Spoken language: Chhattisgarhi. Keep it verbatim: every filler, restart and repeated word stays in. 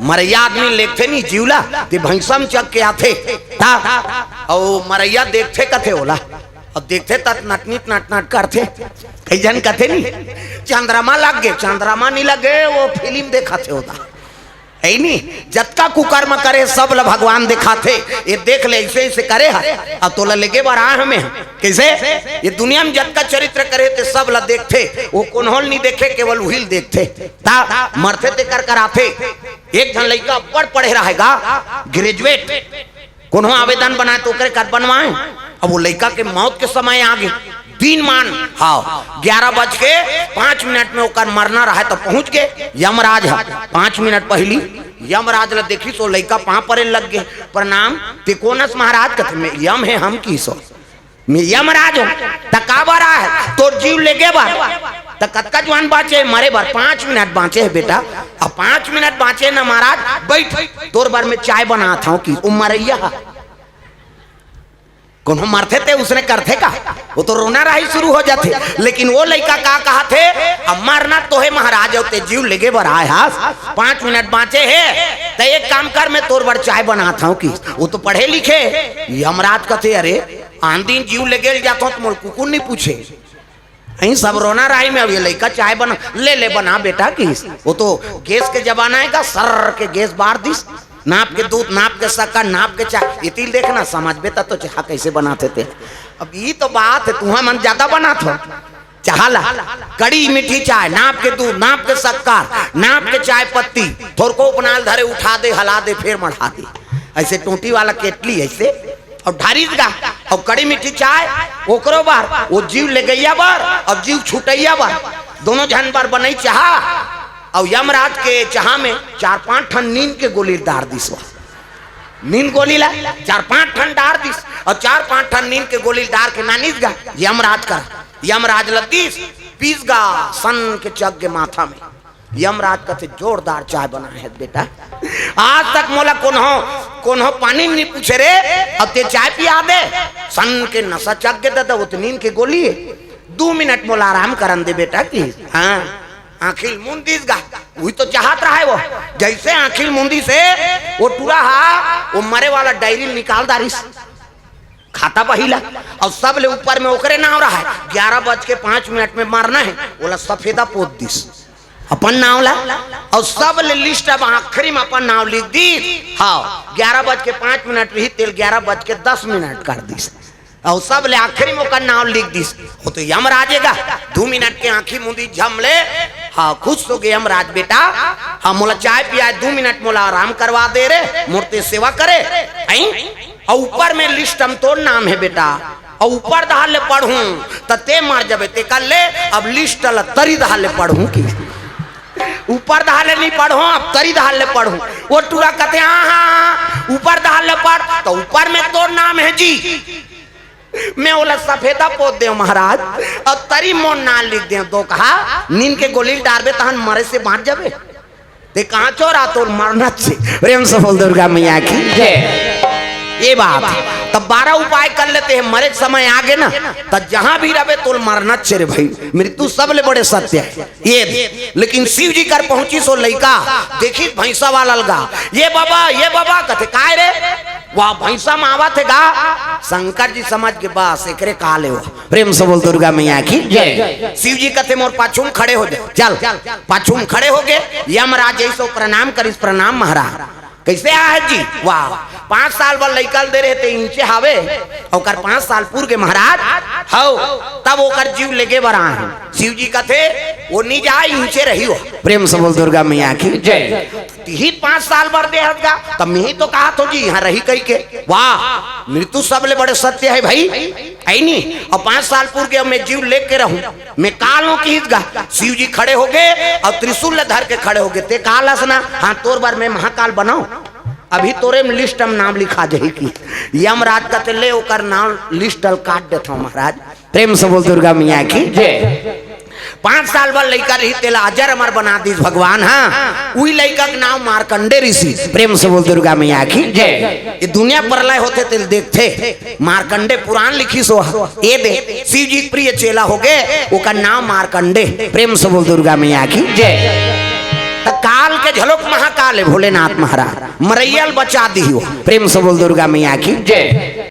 मरइया आदमी लेगथे नी जीव ला, ते भैंसा म चघ के आथे, ता, अउ मरइया देखथे कथे ओला, अउ देखथे त नटनिट नटनट करथे, कई झन कथे नी, चंद्रमा लग गे, चंद्रमा नी लगे, वो फिल्म देखथे ओला। हे नी, जतका कुकर्म करे, सब ल भगवान देखाथे। ये देख ले, ऐसे, ऐसे करे ह, अब तोला लेगे बर आए हमें। कैसे? ये दुनिया में जतका चरित्र करे, ते सब ल देखथे। वो कोन्हो ल नी देखे, केवल उही ल देखथे। ता मरथे, तेकर कराथे। एक झन लइका अब्बड़ पढ़े रहेगा, ग्रेजुएट, कोनो आवेदन बनाए त ओकरे कर बनवाए। अब वो लइका के मौत के समय आ गे, दिन मान, हाँ, ग्यारह बज के पाँच मिनट में ओकर मरना रहे त पहुंच गे यमराज ह। पाँच मिनट पहिली यमराज ल देखिस, वो लइका पांव परे लग गे, "प्रणाम।" "ते कोन अस महाराज?" कथे, "मैं यम हे, हम किहिस ओ।" "मैं यमराज हूँ।" "त काबर आए हस?" "तोर जीव लेगे बर।" "त कतका जुवान बांचे हे मरे बर?" "पांच मिनट बांचे हे बेटा।" "अब पांच मिनट बांचे न महाराज, बइठ, तोर बर मैं चाय बनात हूँ," किहिस ओ मरइया ह। कोनो मरथे ते उसने करथे का? वो तो रोना राही शुरू हो जाथे। लेकिन वो लइका का कहाथे, "अब मरना तो हे महाराज, अउ ते जीव लेगे बर आए हस, पांच मिनट बांचे हे, त एक काम कर, मैं तोर बर चाय बनात हूँ," किहिस। वो तो पढ़े लिखे। यमराज कथे, "अरे, आन दिन जीव लेगे ल जाथों त मोर कुकुर नी पूछे।" अहीं सब रोना राही में, "अब ये लइका चाय बना, ले ले बना बेटा," किहिस। वो तो गैस के जमाना हे का, सर्र के गैस बार दिस, नाप के दूध, नाप के शक्कर, नाप के चाय, इतिल देखना समझबे त तो चाह कैसे बनाथे ते। अब ई तो बात हे, तुहा मन ज्यादा बनाथो चाह ला, कड़ी मीठी चाय, नाप के दूध, नाप के शक्कर, नाप के चाय पत्ती, थोरको उपनाल धरे, उठा दे, हला दे, फेर मढ़ा दे, ऐसे टोटी वाला केटली ऐसे। अब ढारिस गा, अब कड़ी मीठी चाय ओकरो बर, वो जीव लेगइया बर, अब जीव छुटइया बर, दोनों झन बर बनई चाह। अब यमराज के चाह में चार पांच ठन नींद के गोली डार दिस वा। नींद गोली ला चार पांच ठन डार दिस, अउ चार पांच ठन नींद के गोली डार के नानिस गा यमराज करा। यमराज ल दिस, पीस गा सन के चघ गे माथा में। यमराज कथे, "जोरदार चाय बनाए हे बेटा, आज तक मोला कोन्हो, कोन्हो पानी नी पूछे रे, अब ते चाय पिया दे।" सन के नशा चघ गे दादा, वो तो नींद के गोली हे। "दू मिनट मोला आराम करन दे बेटा," किहिस। हाँ, आँखी ल मूंद दिस गा, उही तो चाहत रहे वो। जैसे आँखी ल मूंदिस हे, वो टूरा हा, वो मरे वाला डायरी ल निकाल डारिस, खाता बही ला, अउ सब ले ऊपर में ओकरे नाव रहे, ग्यारह बज के पाँच मिनट में मरना हे, ओला सफेदा पोत दिस अपन नाव ला, अउ सब ले लिस्ट अब आखिरी में अपन नाव लिख दिस। हाँ, ग्यारह बज के पाँच मिनट रही, तेल ग्यारह बज के दस मिनट कर दिस। अउ सब ले आखिरी में ओकर नाव लिख दिस। वो तो यमराज हे गा, दू मिनट के आँखी मूंदी झम ले, हाँ, खुश हो गे यमराज, "बेटा, हाँ, मोला चाय पियाए, दू मिनट मोला आराम करवा दे रे, मोर ते सेवा करे।" अउ ऊपर में लिस्ट म तोर नाम हे बेटा, अउ ऊपर डहर ले पढ़हूं त ते मर जबे, ते कर ले, अब लिस्ट ल तरी डहर ले पढ़हूं कि ऊपर डहर ले नहीं पढ़हूं, अब तरी डहर ले पढ़हूं। वो टूरा कथे, "हाँ, हाँ, हाँ, ऊपर डहर ले पढ़।" त ऊपर में तोर नाम हे जी, मैं ओला सफेदा पोत देव महाराज, अउ तरी मोर नाम लिख देव। तो कहा, "नींद के गोली डारबे तहन मरे से बांच जबे।" ते कहाँ चोरा, तोर मरना छे। प्रेम से बोल दुर्गा मैया की जय। ये बात, तब बारह उपाय कर लेते हैं, मरे के समय आ गे ना, तब जहां भी रहे तोर मरना छे रे भाई, मृत्यु सबले बड़े सत्य है। ये दे। लेकिन शिव जी कर पहुंचिस ओ लइका, देखिस भैंसा वाला लगा, "ये बाबा, ये बाबा," कथे, "काय रे?" "वाह, भैंसा में आवत हे गा।" शंकर जी समझ गे, बस एकरे काल हे वो। प्रेम से बोल दुर्गा मैया की जय। शिव जी कथे, "मोर पाछू में खड़े हो जा, चल।" पाछू में खड़े हो गे, यमराज जैसे प्रणाम करिस, "प्रणाम महाराज, कैसे आए जी?" "वाह, पांच साल बर लइका ल दे रहे ते इंचे हावे, ओकर पांच साल पूर गे महाराज, हव, तब ओकर जीव लेगे बर आए हन।" शिव जी कथे, "वो नी जाए, इंचे रही हो।" प्रेम से बोल दुर्गा मैया की जय। तिही पांच साल बर दे हस गा, तब मिही तो कहा थो जी, यहाँ रही कही के। वाह, मृत्यु सबले बड़े सत्य है भाई, है नी? अउ पांच साल पूर गे, मैं जीव लेके रहूं, मैं काल हूं किहिस गा। शिव जी खड़े हो गे अउ त्रिशूल ल धर के खड़े हो गे। ते काल हस ना, हाँ, तोर बर मैं महाकाल बनाऊं, अभी तोरे में लिस्ट में नाम लिखा जाही कि। यमराज कथे, "ले ओकर नाम लिस्ट ल काट देथव महाराज।" प्रेम से बोल दुर्गा मैया की जय। पांच साल बर लइका रही, तेला अजर अमर बना दिस भगवान। हाँ, उही लइका के नाम मार्कंडे ऋषि। प्रेम से बोल दुर्गा मैया की जय। ये दुनिया प्रलय होथे तेल देखथे, मार्कंडे पुराण लिखिस ओ। ये दे, शिव जी के प्रिय चेला हो गे, ओकर नाम मार्कंडे। प्रेम से बोल दुर्गा मैया की जय। त काल के झलोक महाकाल हे भोलेनाथ महाराज, मरइया ल बचा दिही हो। प्रेम से बोल दुर्गा मैया की। जय।